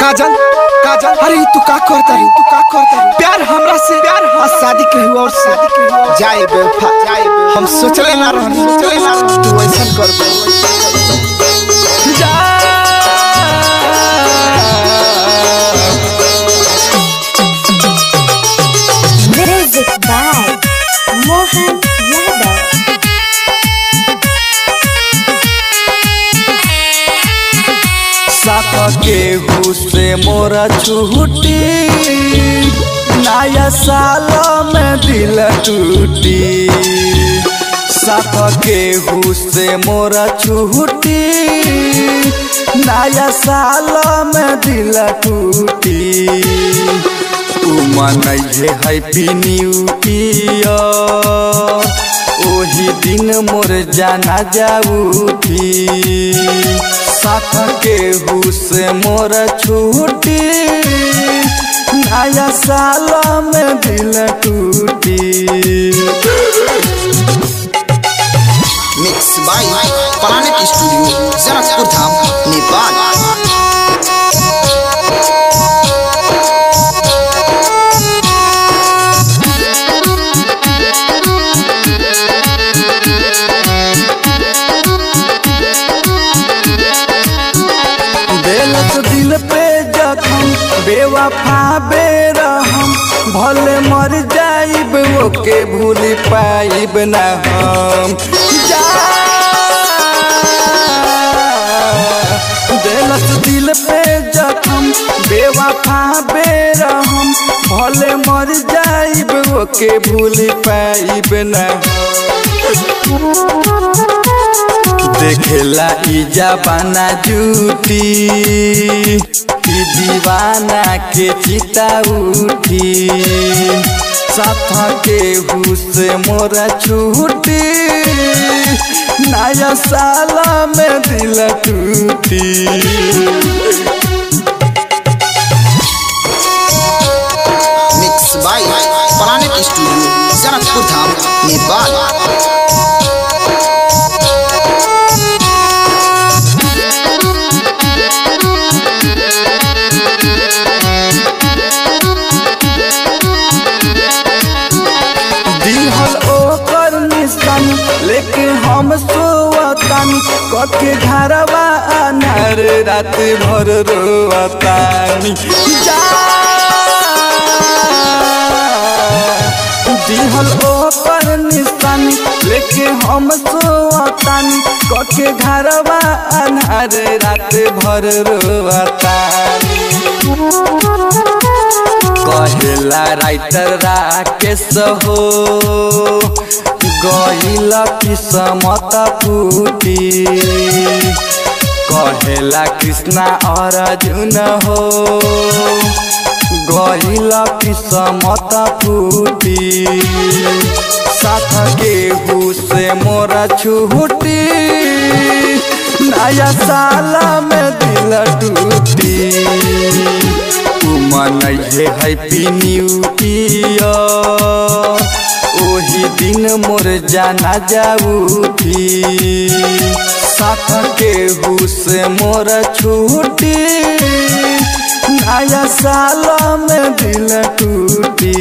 काजल काजल, अरे तू का करता रे, तू का करता रे? प्यार हमरा से, प्यार आ शादी के और से जाए बेवफा, जाए। हम सोचले ना रहनी, सोचले ना तू ऐसा करबे। जा म्यूजिक बाय मोहन यादव। साथ केहू से मोरा छूटी, नया साल में दिल टूटी। साथ केहू से मोरा छूटी, नया साल में दिल टूटी। मनैहे हैप्पी न्यू ईयर, ओही दिन मोर जाना जाऊठी। साथ केहू से मोर छूटी, नया साल में दिल टूटी। Mix by planet studio, Janakpur Dham, Nepal. दिल पे जखम बेवफा बेरहम, भले मर जाइब ओके भूल पाइब ना हम। जा दिलस दिल पे जखम बेवफा बेरहम, भले मर जाइब ओके भूल पाइब ना। देखेला ई जबाना जूटी, ई दीवाना के चिता उठी। साथ केहू से मोरा छूटी, नया साल में दिल टूटी। Mix by planet studio, Janakpur Dham, Nepal. लेके हम सोवतानी, कके घरवा अनार रात भर रोवतानी। जा दिहल ओकर निशानी, लेके हम सोवतानी, कके घरवा अनार रात भर रोवतानी। कहेला राइटर राकेश हो, गईल किस्मत फूटी। कहेला कृष्णा अर्जुन हो, गईल किस्मत फूटी। साथ केहू से मोरा छूटी, नया साल में दिल टूटी। मनैहे हैप्पी न्यू ईयर, ओही दिन मोर जाना जाऊठी। साथ केहू से मोर छूटी, नया साल में दिल टूटी।